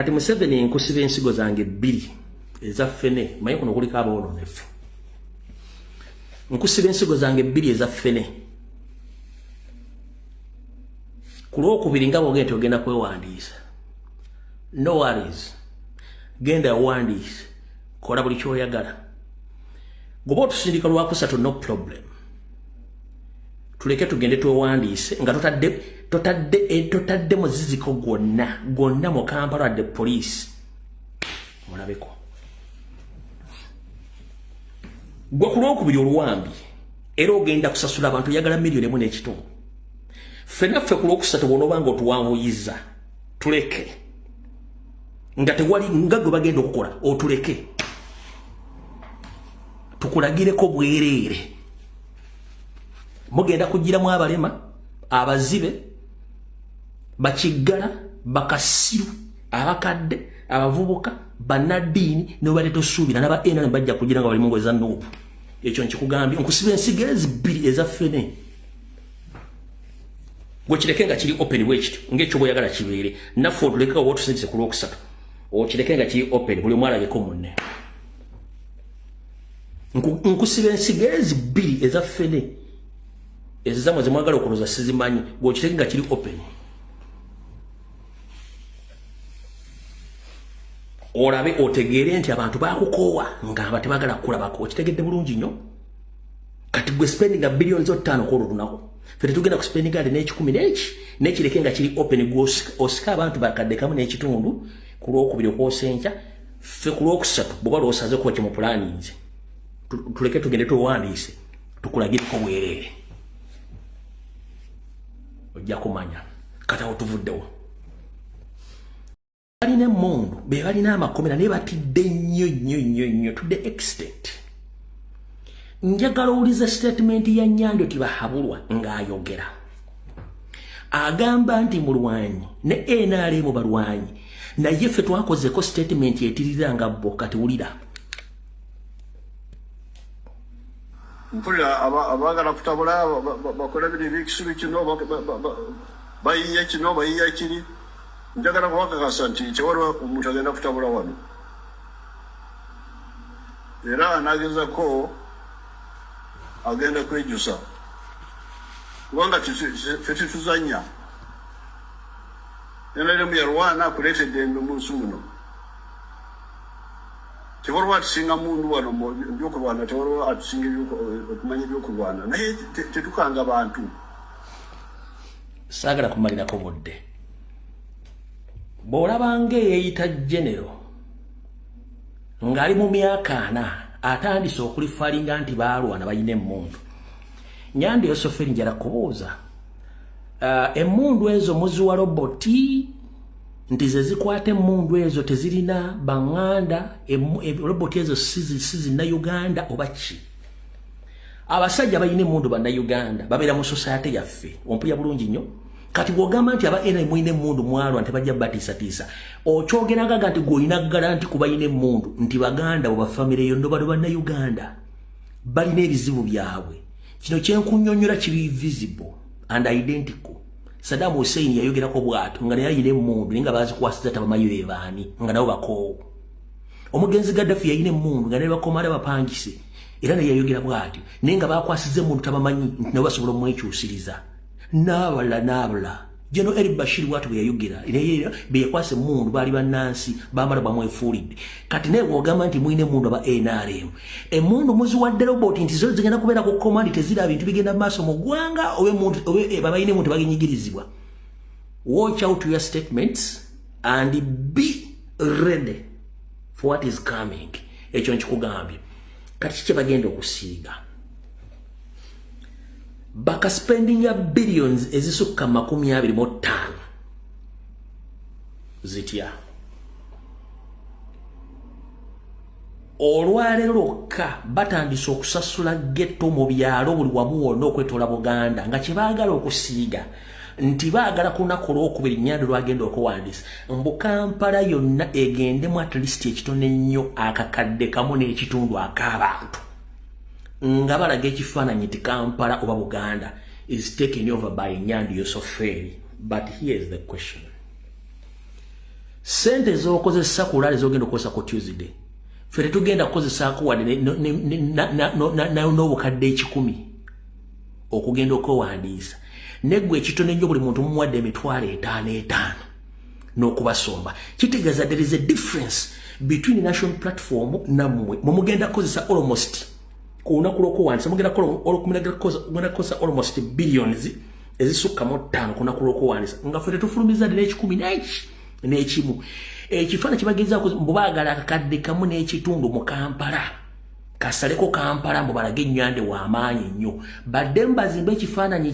Kati Museveni, nkusiba ensigo zange bbiri eza ffene. Manyi kuno kuliko aboononefu. Nkusiba ensigo zange bbiri eza ffene. Ku lwokubiri nga bwogenda nti ogenda kwewandiisa, no worries, genda owandiise, kola buli kyoyagala. Goba otusindika lwakusatu, no problem, tuleke tugende twewandiise nga totadde muziziko gwonna gwonna mu Kampala wadde poliisi. Mulabeko gwe ku lwokubiri oluwambi, era ogenda kusasula abantu oyagala 1.5 miliyoni. Ffenna ffe ku lwokusatu bw'onoobanga otuwanvuyiza, tuleke nga tewali nga gwe bagenda okukola, otuleke tukulagireko bwereere. Mugenda kugiramu abalema, abazibe, bakiggala, bakasiru, abakadde, abavubuka, bannaddiini, nobadde tosuubira naba NRM bajja kugira nga bali mungo eza NUP. Ekyo nkikugambye, nkusiba ensigo ezi bbiri eza ffene. Gwe kireke nga kiri open bwekityo ngaekyo bweyagala kibeere, naffe otuleke oba otusindise ku lwokusatu, okireke nga kiri open, buli omu alabeko munne. Nkusiba ensigo ezi bbiri eza ffene, ezizamwe zemwagala okuloza sizimanyi, gwokireke nga kiri open, olabe otegeere nti abantu bakukoowa nga tebagala kukulabako. Okitegedde bulungi nnyo. Kati gwe spendinga billions 5 kwolwo olunaku, fe tetugenda kuspendinga ati n'ekikumi n'eki. Nekireke nga kiri open, gwe osika abantu 1.5 kakadde ku lwokubiri okwosenkya, ffe ku lwokusatu bwoba lwosaze kuba kyemupulaninze, tuleke tugende twewandiise tukulagireko bwereere, ojja kumanya. Kati awo tuvuddewo. Balina emmundu, be balina amakomera, naye batidde nnyo nnyo nnyo nnyo to the extent njagala owuliza statement ya Nyando Tibahabulwa ng'ayogera, agamba nti mulwanyi ne NRM balwanyi, naye ffe twakozeko statement etirira nga bo. Kati wulira. Mpulira abaagala kutabula, bakola bino ebyekisiru kino, bayiya kino, bayiya kiri. Njagala kubakakasa nti tewaliwo omuntu agenda kutabula wano, era anagezako agenda kwejusa, kubanga ffe tetuzanya. NRM yalwana kuleeta eddembe mu nsi muno. Tewaliwo atusinga mundu wano mu byokulwana, tewaliwo atusinga okumanya ebyokulwana, naye tetukanga bantu. Saagala kumalirako budde. Bw'olabanga eyeeyita genero ng'ali mu myaka 40 atandise okulifalinga nti baalwana, balina emmundu, Nyanda Yosoferi, njala kubuuza, emmundu ezo muziwa roboti nti ze zikwata? Emmundu ezo tezirina baŋŋanda, roboti ezo si zinnauganda oba ki? Abasajja balina emmundu bannayuganda, babeera mu society yaffe. Ompulya bulungi nnyo? Kati bw'ogamba nti aba NRM mulina emmundu, mwalwa, nti bajja batiisatiisa, okyogeragaga nti gw'olina guarantee ku balina emmundu nti baganda bo, bafamire yo, ndobalo bannayuganda balina ebizibu byabwe. Kino kyenkunyonnyola kiri visible and identical. Saddam Hussein yayogerako bw'atyo nga naye alina emmundu, naye nga bazikwasiza tabamanyi be baani, nga nabo bakoowu. Omugenzi Gaddafi yalina emmundu nga naye bakomala bapangise, era naye yayogera bw'atyo, naye nga bakwasiza emmundu tabamanyi nti nabo basobola omwekyusiriza, n'abalala n'abalala. General El Bashir bw'atyo bwe yayogera, naye be yakwasa emmundu baali bannansi, bamala bamwefuulidde. Kati naye bw'ogamba nti mulina emmundu aba NRM, emmundu muziwadde roboti nti zo zigenda kubeera ku command, teziraba bintu bigenda mu maaso mu ggwanga, oba emmundu oba babalina emmundu tebaginyigirizibwa? Watch out your statements and be ready for what is coming. Ekyo nkikugambye. Kati kiki bagenda okusiiga? Bakaspendinga billions ezisukka 25 zitya? Olwaleero lwokka batandise okusasula ghetto mu byalo buli wamu wonna okwetoola Buganda, nga kyebaagala okusiiga nti baagala ku lunaku olwokubiri Nyando lwagenda okuwandiisa, mbu Kampala yonna egendemu at least ekitono ennyo 1.5 kakadde ak'abantu, nga balaga ekifaananyi nti Kampala oba Buganda is taken over by Nyando Yosoferi. But here is the question. Sente z'okozesa ku rally z'ogenda okukozesa ku Tuesday, ffe tetugenda kukozesaako wadde n'obukadde 100 okugenda okwewandiisa. Neggwe ekitono ennyo, buli muntu mumuwadde 5,000 5 n'okubasomba. Kitegeeza there is a difference between National Platform nammwe. Mumugenda kukozesa almost ku lunaku lw'okwewandiisa, mugenda kukozesa almost billions ezisukka mu 5 ku lunaku lw'okwewandiisa, nga ffe tetufulumiza ddala 100 n'eki n'ekimu. Ekifaananyi kibagezaako mbu baagala 1.5 kakadde mu Kampala, kasaleko Kampala, mbu balage ennyande w'amaanyi nnyo, badde mbazimbe ekifaananyi.